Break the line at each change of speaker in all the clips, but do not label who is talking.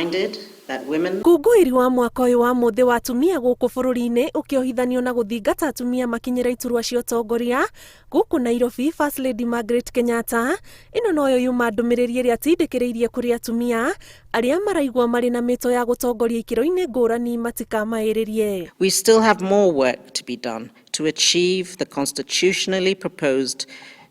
Ũkũngũĩri wa mwaka ũyũ wa mũthĩ wa atumia gũkũ bũrũri-inĩ ũkĩohithanio na gũthingata atumia makinyĩre iturwa cia ũtongoria gũkũ Nairobi. First Lady Margaret Kenyatta, ĩno noyo yuma ndũmĩrĩri ĩrĩa atindĩkĩrĩirie kũrĩ atumia arĩa maraigua marĩ na mĩto ya gũtongoria ikĩro-inĩ ngũrani matikamaĩrĩrie.
We still have more work to be done to achieve the constitutionally proposed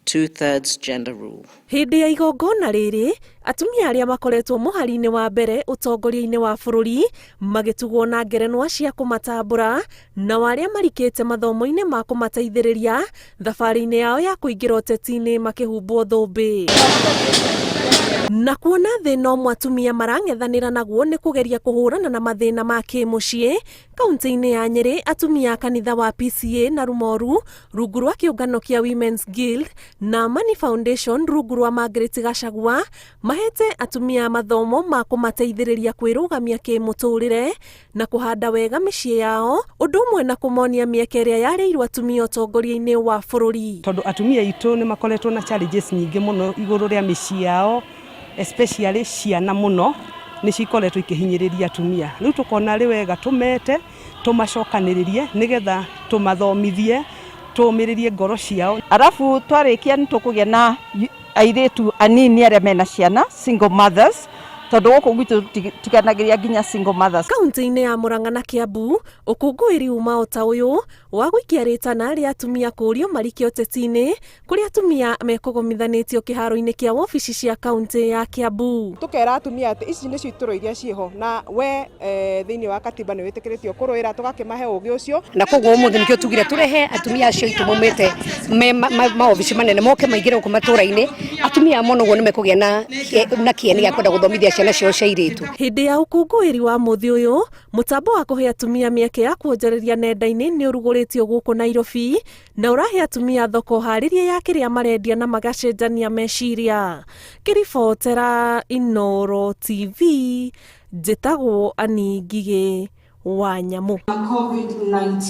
two-thirds gender rule.
Hĩndĩ ya igongona rĩrĩ, atumia arĩa makoretwo mũhari-inĩ wa mbere ũtongoria-inĩ wa bũrũri magĩtugwo na ngerenwa cia kũmatambũra, nao arĩa marikĩte mathomo-inĩ ma kũmateithĩrĩria thabarĩ-inĩ yao ya kũingĩra ũteti-inĩ makĩhumbwo thũmbĩ. Na kuona thĩna ũmwe atumia marang'ethanĩra naguo nĩ kũgeria kũhũrana na mathĩna ma kĩmũciĩ, kaunti-inĩ ya Nyĩrĩ atumia a kanitha wa PCA na Rumoru rungu rwa kĩũngano kĩa Women's Guild na Amani Foundation rungu rwa Margaret Gachagua mahete atumia mathomo ma kũmateithĩrĩria kwĩrũgamia kĩmũtũrĩre na kũhanda wega mĩciĩ yao, ũndũ ũmwe na kũmonia mĩeke ĩrĩa yarĩirwo atumia ũtongoria-inĩ wa bũrũri.
Tondũ atumia aitũ nĩ makoretwo na challenges nyingĩ mũno igũrũ rĩa mĩciĩ yao, especially ciana mũno nĩ cikoretwo ikĩhinyĩrĩria atumia. Rĩu tũkona arĩ wega tũmete, tũmacokanĩrĩrie nĩgetha tũmathomithie, tũmĩrĩrie ngoro ciao.
Arabu twarĩkia nĩ tũkũgĩa na airĩtu anini arĩa mena ciana, single mothers, tondũ gũkũ gwitũ tũtiganagĩria nginya single mothers.
Kaunti-inĩ ya Murang'a na Kiambu, ũkũngũĩri uma o ta ũyũ wa gũikia rĩtana rĩa atumia kũũrio marike ũteti-inĩ, kũrĩa atumia mekũgomithanĩtio kĩharo-inĩ kĩa wabici cia kaunti ya Kiambu.
Tukera atumia atĩ ici nĩcio iturwa iria ciĩho na we thĩinĩ wa katiba nĩ wĩtĩkĩrĩtio kũrũĩra, tũgakĩmahe ũgĩ ũcio.
Na koguo ũmũthĩ nĩkĩo tugire tũrehe atumia acio aitũ maumĩte me maobici manene moke maingĩre gũkũ matũra-inĩ. Atumia aya mona ũguo nĩ mekũgĩa na kĩene gĩa kwenda gũthomithia ciana ciao cia airĩtu.
Hĩndĩ ya ũkũngũĩri wa mũthĩ ũyũ, mũtambo wa kũhe atumia mĩeke ya kuonjoreria nenda-inĩ nĩ ũrugũrĩtio gũkũ Nairobi na ũrahe atumia thoko harĩrie ya kĩrĩa marendia na magacenjania meciria. Ngĩribotera Inooro TV, njĩtagwo Annie Ngigĩ wa Nyamũ.
COVID-19.